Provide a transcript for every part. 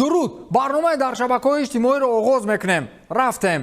Дуруд, барномаи дар шабакаҳои иҷтимоиро оғоз мекунем. Рафтем.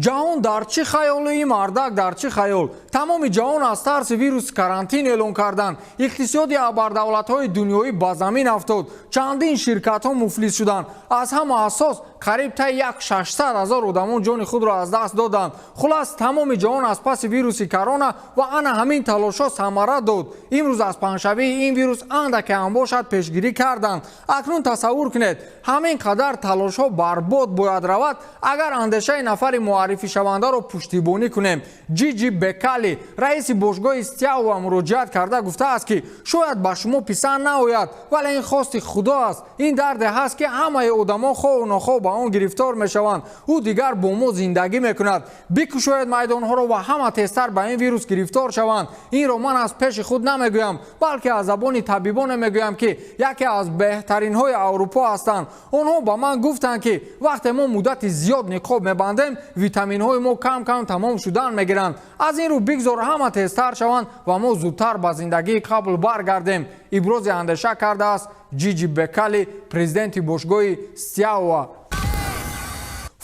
Ҷаҳон дар чӣ хаёлу мардак дар чӣ хаёл? Тамоми ҷаҳон аз тарси вирус карантин эълон карданд. Иқтисоди абардавлатҳои дунёӣ ба замин афтод. Чандин ширкатҳо муфлис шуданд. Аз ҳама асос қариб таи 600 ҳазор одамон ҷони худро аз даст доданд. Хулас, тамоми ҷаҳон аз паси вируси корона ва ана ҳамин талошҳо самара дод. Имрӯз аз паҳншавии ин вирус андаке ҳам бошад пешгирӣ карданд. Акнун тасаввур кунед, ҳамин қадар талошҳо барбод бояд равад, агар андешаи нафари муаррифишавандаро пуштибонӣ кунем. Ҷиҷи Бекали, раиси бошгоҳи Стяуа, муроҷиат карда гуфтааст, ки шояд ба шумо писанд наояд, вале ин хости Худо аст. Ин дарде ҳаст, ки ҳамаи одамон хоҳу нохоҳ ба он гирифтор мешаванд. Ӯ дигар бо мо зиндагӣ мекунад. Бикушоед майдонҳоро ва ҳама тезтар ба ин вирус гирифтор шаванд. Инро ман аз пеши худ намегӯям, балки аз забони табибоне мегӯям, ки яке аз беҳтаринҳои Аврупо ҳастанд. Онҳо ба ман гуфтанд, ки вақте мо муддати зиёд ниқоб мебандем, витаминҳои мо кам-кам тамом шудан мегиранд. Аз ин рӯ бигзор ҳама тезтар шаванд ва мо зудтар ба зиндагии қабл баргардем. Ибрози андеша кардааст Ҷиҷи Бекали, президенти бошгоҳи Стяуа.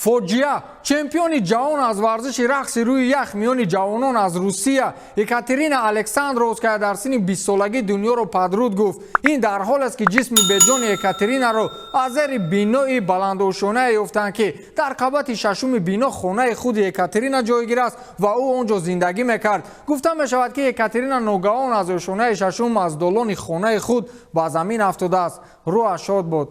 Фоҷиа. Чемпиони ҷаҳон аз варзиши рақси рӯи ях миёни ҷавонон аз Русия Екатерина Александровская дар синни 20-солагӣ дунёро падруд гуфт. Ин дар ҳолест, ки ҷисми беҷони Екатеринаро аз зери бинои баландошонае ёфтанд, ки дар қабати шашуми бино хонаи худи Екатерина ҷойгир аст ва ӯ он ҷо зиндагӣ мекард. Гуфта мешавад, ки Екатерина ногаҳон аз ошонаи шашум аз долони хонаи худ ба замин афтодааст. Рӯҳаш шод буд.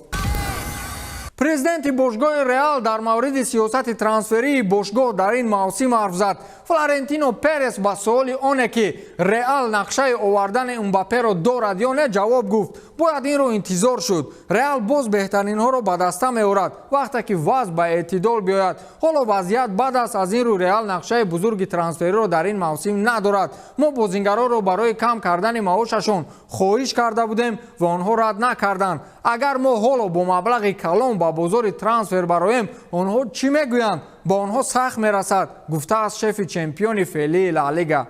Президенти бошгоҳи Реал дар мавриди сиёсати трансферии бошгоҳ дар ин мавсим ҳарф зад. Флорентино Перес ба суоли оне, ки Реал нақшаи овардани Мбапперо дорад ё не, ҷавоб гуфт: бояд инро интизор шуд. Реал боз беҳтаринҳоро ба даста меорад, вақте ки вазъ ба эътидол биёяд. Ҳоло вазъият бад аст, аз ин рӯ Реал нақшаи бузурги трансфериро дар ин мавсим надорад. Мо бозингаронро барои кам кардани маошашон хоҳиш карда будем ва онҳо рад накарданд. Агар мо ҳоло бо маблағи калон ба бозори трансфер бароем, онҳо чӣ мегӯянд? Ба онҳо сахт мерасад, гуфтааст шефи чемпиони феълии Ла Лига.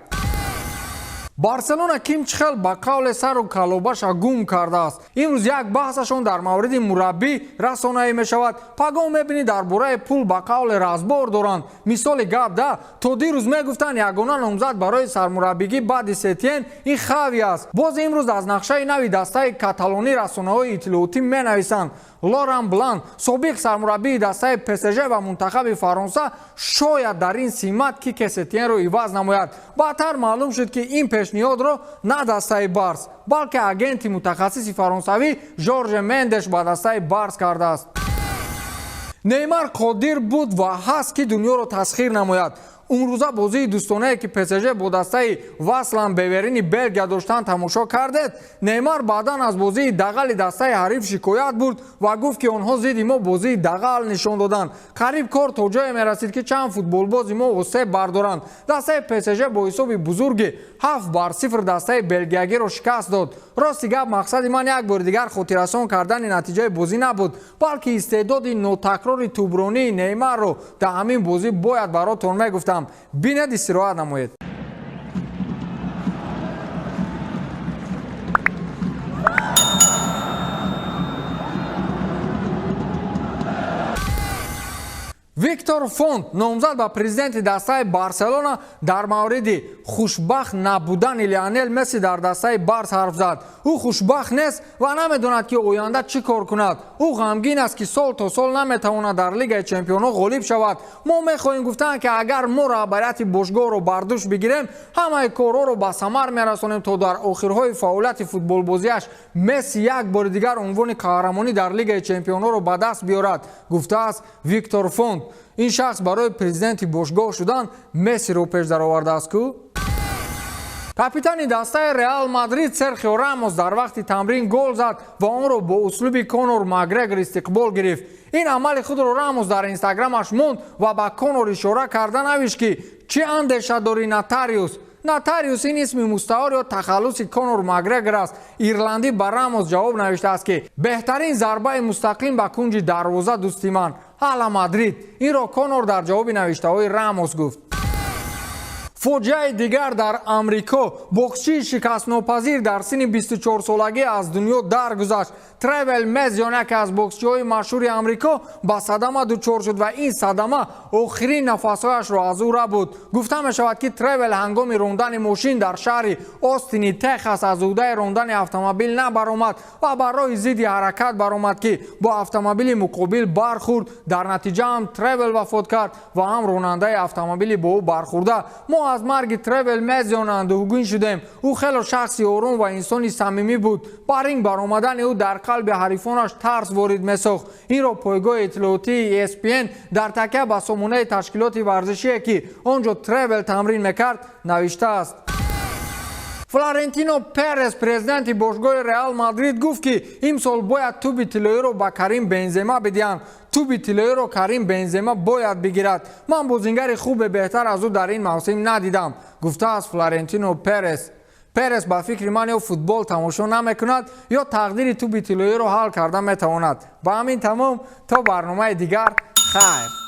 Барселона ким чихел ба қавле сару калобаша гум кардааст. Имрӯз як баҳсашон дар мавриди мураббӣ расонаӣ мешавад, пагоҳ мебинӣ дар бораи пул ба қавле разбор доранд. Мисоли гап да, то дирӯз мегуфтанд, ягона номзад барои сармураббигӣ баъди Сетиен ин Хави аст. Боз имрӯз аз нақшаи нави дастаи каталонӣ расонаҳои иттилоотӣ менависанд. Лоран Блан, собиқ сармураббии дастаи ПСЖ ва мунтахаби Фаронса, шояд дар ин симат Кике Сетиенро иваз намояд. Баъдтар маълум шуд, ки ин пешниҳодро на дастаи Барс, балки агенти мутахассиси фаронсавӣ Жорже Мендеш ба дастаи Барс кардааст. Неймар қодир буд ва ҳаст, ки дунёро тасхир намояд. Умрӯза бозии дӯстонае, ки ПСЖ бо дастаи Васлан Беверини Белгия доштанд, тамошо кардед. Неймар баъдан аз бозии дағали дастаи ҳариф шикоят бурд ва гуфт, ки онҳо зидди мо бозии дағал нишон доданд. Қариб кор то ҷое мерасид, ки чанд футболбози мо осеб бардоранд. Дастаи ПСЖ бо ҳисоби бузурги 7-0 дастаи белгиягиро шикаст дод. Рости гап, мақсади ман як бори дигар хотиррасон кардани натиҷаи бозӣ набуд, балки истеъдоди нотакрори тӯбронии Неймарро дар ҳамин бозӣ бояд баротон мегуфтам. Бинед, истироҳат намоед. Виктор Фонт, номзад ба президенти дастаи Барселона, дар мавриди хушбахт набудани Лионел Месси дар дастаи Барс ҳарф зад. Ӯ хушбахт нест ва намедонад, ки оянда чӣ кор кунад. Ӯ ғамгин аст, ки сол то сол наметавонад дар Лигаи чемпионҳо ғолиб шавад. Мо мехоҳем гуфтан, ки агар мо раҳбарияти бошгоҳро бар дӯш бигирем, ҳамаи корҳоро ба самар мерасонем, то дар охирҳои фаъолияти футболбозиаш Месси як бори дигар унвони қаҳрамонӣ дар Лигаи чемпионҳоро ба даст биёрад, гуфтааст Виктор Фонт. Ин шахс барои президенти бошгоҳ шудан Мессиро пеш даровардааст ку. Капитани дастаи Реал Мадрид Серхио Рамос дар вақти тамрин гол зад ва онро бо услуби Конор Макгрегор истиқбол гирифт. Ин амали худро Рамос дар инстаграмаш монд ва ба Конор ишора карда навишт, ки чӣ андеша дорӣ, нотариус? Нотариус ин исми мустаор ё тахаллуси Конор Макгрегор аст. Ирландӣ ба Рамос ҷавоб навиштааст, ки беҳтарин зарбаи мустақим ба кунҷи дарвоза, дӯсти ман, ҳала Мадрид. Инро Конор дар ҷавоби навиштаҳои Рамос гуфт. Фоҷиаи дигар дар Амрико: боксчии шикастнопазир дар синни 24-солагӣ аз дунё даргузашт. Тревел Мезион, яке аз боксчиҳои машҳури Амрико, ба садама дучор шуд ва ин садама охирин нафасҳояшро аз ӯ рабуд. Гуфта мешавад, ки Тревел ҳангоми рондани мошин дар шаҳри Остини Техас аз уҳдаи рондани автомобил набаромад ва ба роҳи зидди ҳаракат баромад, ки бо автомобили муқобил бархӯрд. Дар натиҷа ҳам Тревел вафот кард ва ҳам ронандаи автомобили бо ӯ бархӯрда. Мо аз марги Тревел Мезион андӯҳгин шудем. Ӯ хело шахси ором ва инсони самимӣ буд. Ба ринг баромадани ӯ дар қалби ҳарифонаш тарс ворид месохт. Инро пойгоҳи иттилоотии ESPN дар такя ба сомонаи ташкилоти варзишие, ки он ҷо Тревел тамрин мекард, навиштааст. Флорентино Перес, президенти бошгоҳи Реал Мадрид, гуфт, ки имсол бояд тӯби тиллоиро ба Карим Бензема бидиҳанд. Тӯби тиллоиро Карим Бензема бояд бигирад. Ман бозингари хубе беҳтар аз ӯ дар ин мавсим надидам, гуфтааст Флорентино Перес. Перес, ба фикри ман, ё футбол тамошо намекунад, ё тақдири тӯби тиллоиро ҳал карда метавонад. Ба ҳамин тамом, то барномаи дигар, хайр.